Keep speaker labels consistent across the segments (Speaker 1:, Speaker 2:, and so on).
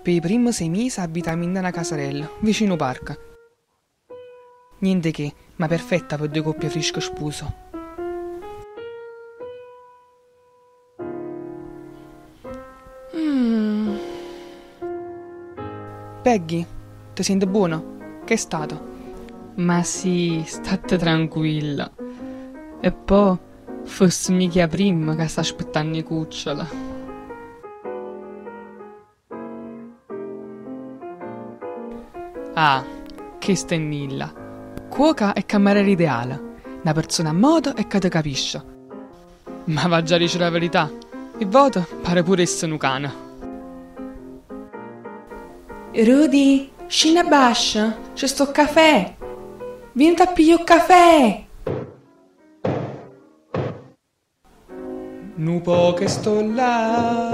Speaker 1: P' 'e primme sei mise abitammo dint' a na casarella, vicino 'o parco. Niente 'e che, ma perfetta pe' ddoje coppie frische spuse. Peggy, te siente bbuono? Ch'è stato? Ma sì, statte tranquilla. E po', fosse mica 'a primma ca sta aspettanno 'e cucciole. Ah, chesta è Nilla. Cuoca e cammarera ideale. Na perzona a modo e ca te capisce. Ma v'aggia dicere 'a verità, 'e vote pare pure essa nu cane. Rudy, scinne abbascio, ce sta 'o ccafè! Vienite a piglià 'o ccafè! Nu poco e sto là.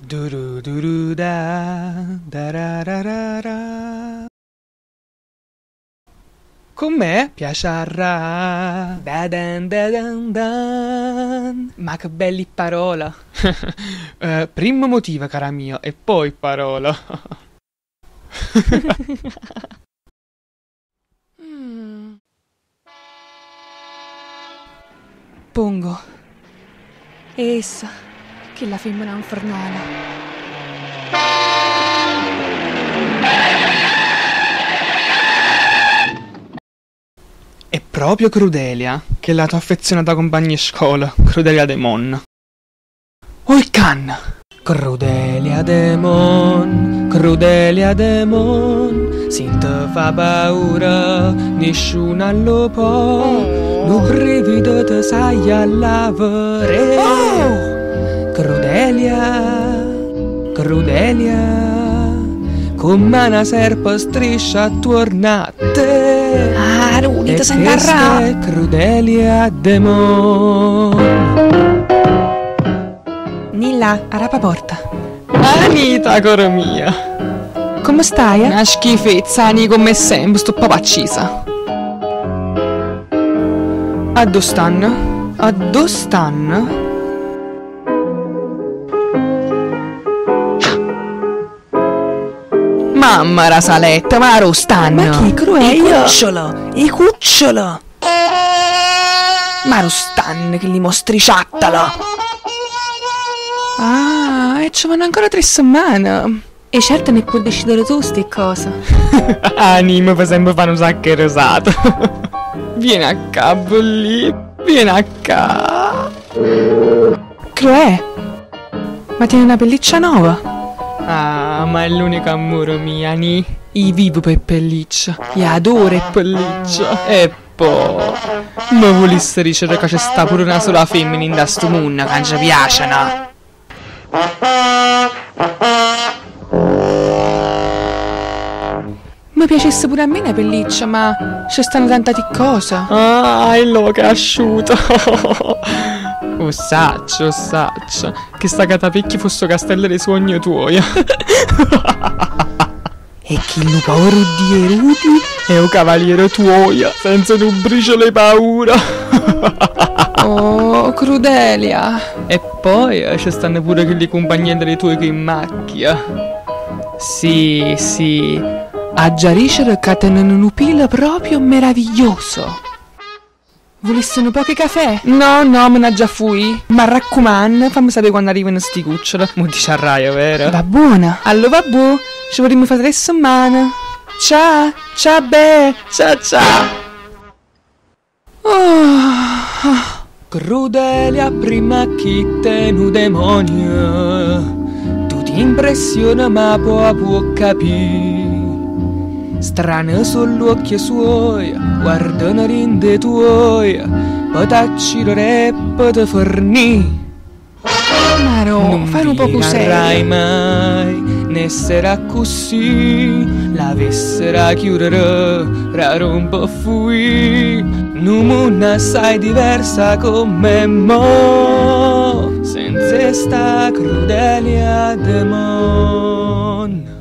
Speaker 1: Duru duru da darararara. Comm'è? Piaciarrà. Dadan dadan dan. Ma che belli pparole! Primma motivo, cara mia, e poi pparole. Pongo. E essa, chella femmena 'nfernale. È proprio Crudelia, chella tua affezionata compagna 'e scola, Crudelia De Mon. Oj can! Crudelia De Mon, Crudelia De Mon, si te fa paura, nisciuno allo po', nu brivido te saglie alla verè. Crudelia, Crudelia, comm' 'a na serpe striscia attuorno a te.
Speaker 2: Ah, Rudi,
Speaker 1: E
Speaker 2: te sento
Speaker 1: chesta
Speaker 2: arrà!
Speaker 1: è Crudelia De Mon.
Speaker 2: Nilla, arape 'a porta.
Speaker 1: Anita, core mio!
Speaker 2: Comme staje?
Speaker 1: Na schifezza, Ani, comme sempe, sto proprio accisa. Addò stanno? Addò stanno? Mamma ra saletta, ma arò stanno?
Speaker 2: Ma chi, Cruè?
Speaker 1: 'E
Speaker 2: Io.
Speaker 1: cucciole! 'E cucciole! Ma arò stanno chilli mostriciattole? Ah, e ce vanno ancora tre semmane.
Speaker 2: E certo n' 'e può decidere tu sti ccose.
Speaker 1: Anì, me fa sempe fa nu sacco 'e risate. Viene a ccà, bellì, viene a ccà.
Speaker 2: Cruè, ma tiene na pelliccia nova?
Speaker 1: Ah, ma è l'unico ammore mio, Anì. I' vivo p' 'e pellicce, i' adoro 'e pellicce. E po', me vulisse dicere ca ce sta pure na sola femmena 'int'a stu munno ca nce piaceno?
Speaker 2: Me piacesse pure a me na pelliccia, ma ce stanno tant'ati ccose.
Speaker 1: Ah, 'e lloco è asciuto! O ssaccio, 'o ssaccio, chesta catapecchia fosse 'o castello d' 'e suogne tuoje.
Speaker 2: E chillu povero Dio 'e Rudy
Speaker 1: è 'o cavaliere tuoje, senza nu briciolo 'e paura.
Speaker 2: Oh, Crudelia!
Speaker 1: E poi ce stanno pure chilli cumpagnielle tuoje cu 'e mmacchie. Sì, sì,
Speaker 2: aggia dicere ca teneno nu pilo proprio meraviglioso. Vulisse nu poco 'e cafè?
Speaker 1: No, no, me n'aggia fuì. M'arraccumanno, famme sapè quanno arrivano sti cucciole. M' 'o diciarraje, overo?
Speaker 2: Va buono.
Speaker 1: Allò va buò, ce vedimmo fra tre semmane. Cià, cià bè, cià cià. Oh. Crudelia primma chi te nu demonio Tu t'impressione ma po' 'a può capì Strane so' ll'uocchie suoje guardano dint' 'e tuoje Po' t'accirere e po' te fernì
Speaker 2: Marò,
Speaker 1: Nun
Speaker 2: fai nu poco
Speaker 1: virarrai
Speaker 2: serio.
Speaker 1: mai n'essere accussì, l'avessera chiudere, raro un po' fuì. Nu munno assai diversa comm'è mo, senza 'e sta Crudelia De Mon.